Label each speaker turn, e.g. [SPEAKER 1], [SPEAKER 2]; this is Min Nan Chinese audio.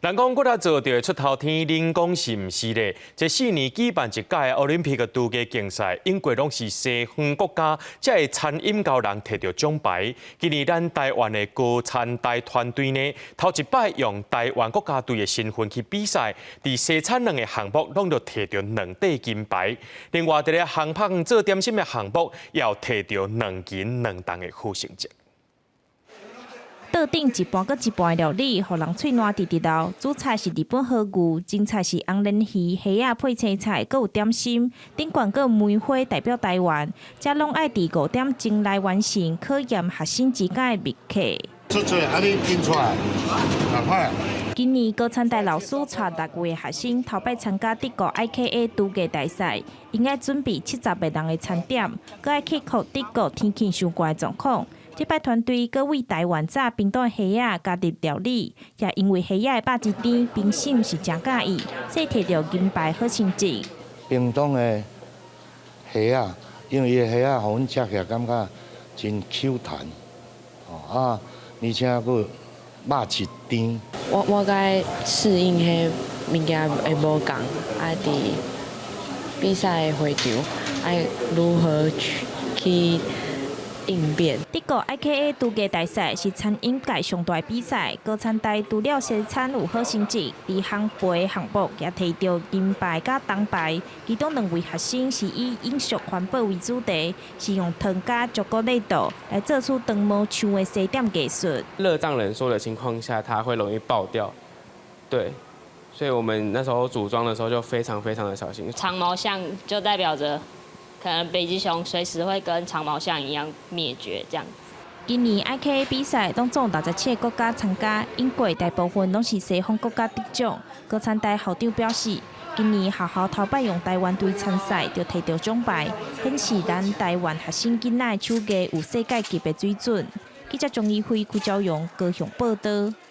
[SPEAKER 1] 人講骨力做就會出頭天，恁講是毋是咧？這4年舉辦一屆奧林匹克廚藝競賽，英國攏是西方國家才會餐飲高人提著獎牌。今年咱台灣的高餐大團隊呢，頭一擺用台灣國家隊的身份去比賽，佇西餐兩個項目攏著提著兩塊金牌。另外，佇咧烘焙做點心的項目，也有提著兩金兩銅的好成績。
[SPEAKER 2] 桌頂一盤閣一盤的料理，予人喙瀾直直流。主菜是日本和牛，前菜是紅鰱魚、蝦仔配青菜，閣有點心。頂懸閣有梅花代表台灣，這攏愛佇5點鐘來完成，考驗學生之間的默契。
[SPEAKER 3] 出出，啊你緊出來，趕快。
[SPEAKER 2] 今年高餐大老師帶六位學生頭擺參加德國 IKA 廚藝大賽，𪜶愛準備70個人的餐點，閣愛克服德國天氣傷寒的狀況。這擺團隊閣為台灣炸冰凍蝦仔加入料理，也因為蝦仔的肉質甜，評審是誠佮意，所以提著金牌好成績。
[SPEAKER 3] 冰凍的蝦仔，因為伊的蝦仔予阮食起來感覺真 Q 彈，哦啊，而且閣肉質甜。
[SPEAKER 4] 我該適應彼物件會無仝，啊佇比賽的會場愛如何去應變。
[SPEAKER 2] 德國 IKA 廚藝大賽是餐飲界上大比賽，高餐大除了西餐有好成績，佇烘焙項目也提著金牌佮銅牌。其中兩位學生是以永續環保為主題，是用糖佮朱古力豆來做出長毛象的西點藝術。
[SPEAKER 5] 熱脹冷縮的情況下，它會容易爆掉。對，所以我們那時候組裝的時候就非常非常的小心。
[SPEAKER 6] 長毛象就代表着，可能北極熊隨時會跟長毛象一樣滅絕這樣子。
[SPEAKER 2] 今年 IKA 比賽攏總67個國家參加，英國大部分攏是西方國家得獎。高餐大校長表示，今年學校頭擺用台灣隊參賽，就提著獎牌，顯示咱台灣學生囡仔的手藝有世界級的水準。記者鍾怡輝、郭昭陽高雄報道。